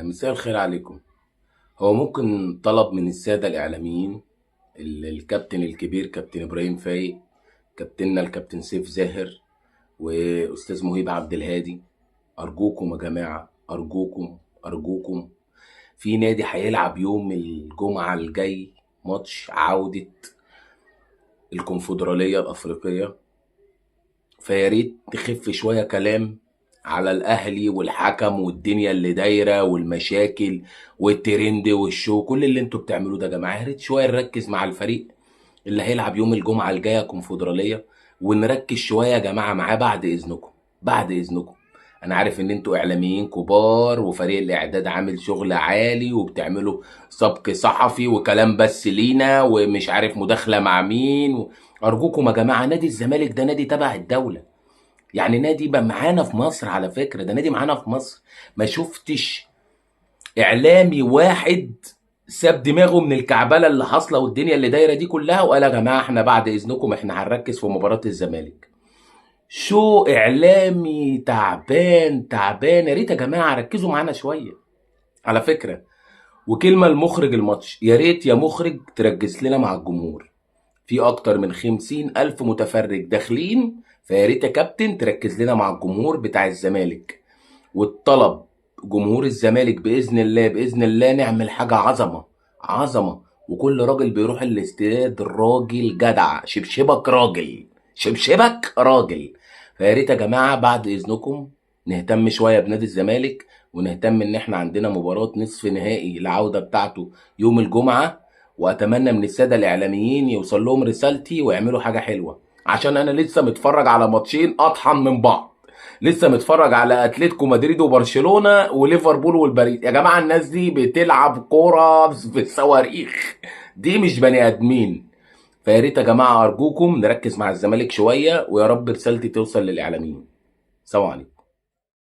مساء الخير عليكم. هو ممكن طلب من السادة الإعلاميين، الكابتن الكبير كابتن إبراهيم فايق، كابتننا الكابتن سيف زاهر، وأستاذ مهيب عبد الهادي، أرجوكم يا جماعة، أرجوكم أرجوكم، في نادي هيلعب يوم الجمعة الجاي ماتش عودة الكونفدرالية الأفريقية، فيا ريت تخف شوية كلام على الأهلي والحكم والدنيا اللي دايرة والمشاكل والترند وال show، كل اللي انتوا بتعملوه ده يا جماعة. يا ريت شوية نركز مع الفريق اللي هيلعب يوم الجمعة الجاية كونفدرالية، ونركز شوية يا جماعة معاه بعد إذنكم، بعد إذنكم. أنا عارف إن انتوا إعلاميين كبار وفريق الإعداد عامل شغل عالي وبتعملوا سبق صحفي وكلام بس لينا ومش عارف مداخلة مع مين أرجوكم يا جماعة، نادي الزمالك ده نادي تبع الدولة، يعني نادي بقى معانا في مصر، على فكرة ده نادي معانا في مصر. ما شفتش إعلامي واحد ساب دماغه من الكعبلة اللي حاصلة والدنيا اللي دايرة دي كلها وقال يا جماعة احنا بعد إذنكم احنا هنركز في مباراة الزمالك. شو إعلامي تعبان تعبان. يا ريت يا جماعة ركزوا معانا شوية على فكرة. وكلمة لمخرج الماتش، يا ريت يا مخرج تركز لنا مع الجمهور، في أكتر من 50,000 متفرج داخلين، فيا ريت يا كابتن تركز لنا مع الجمهور بتاع الزمالك. والطلب جمهور الزمالك بإذن الله بإذن الله نعمل حاجة عظمة عظمة، وكل راجل بيروح الاستاد راجل جدع، شبشبك راجل، شبشبك راجل. فيا ريت يا جماعة بعد إذنكم نهتم شوية بنادي الزمالك، ونهتم إن إحنا عندنا مباراة نصف نهائي العودة بتاعته يوم الجمعة. وأتمنى من السادة الإعلاميين يوصل لهم رسالتي ويعملوا حاجة حلوة، عشان أنا لسه متفرج على ماتشين أطحن من بعض، لسه متفرج على اتلتيكو مدريد وبرشلونة وليفربول والباريس. يا جماعة الناس دي بتلعب كورة بالصواريخ، دي مش بني آدمين. فيا ريت يا جماعة أرجوكم نركز مع الزمالك شوية، ويا رب رسالتي توصل للإعلاميين. سلام عليكم.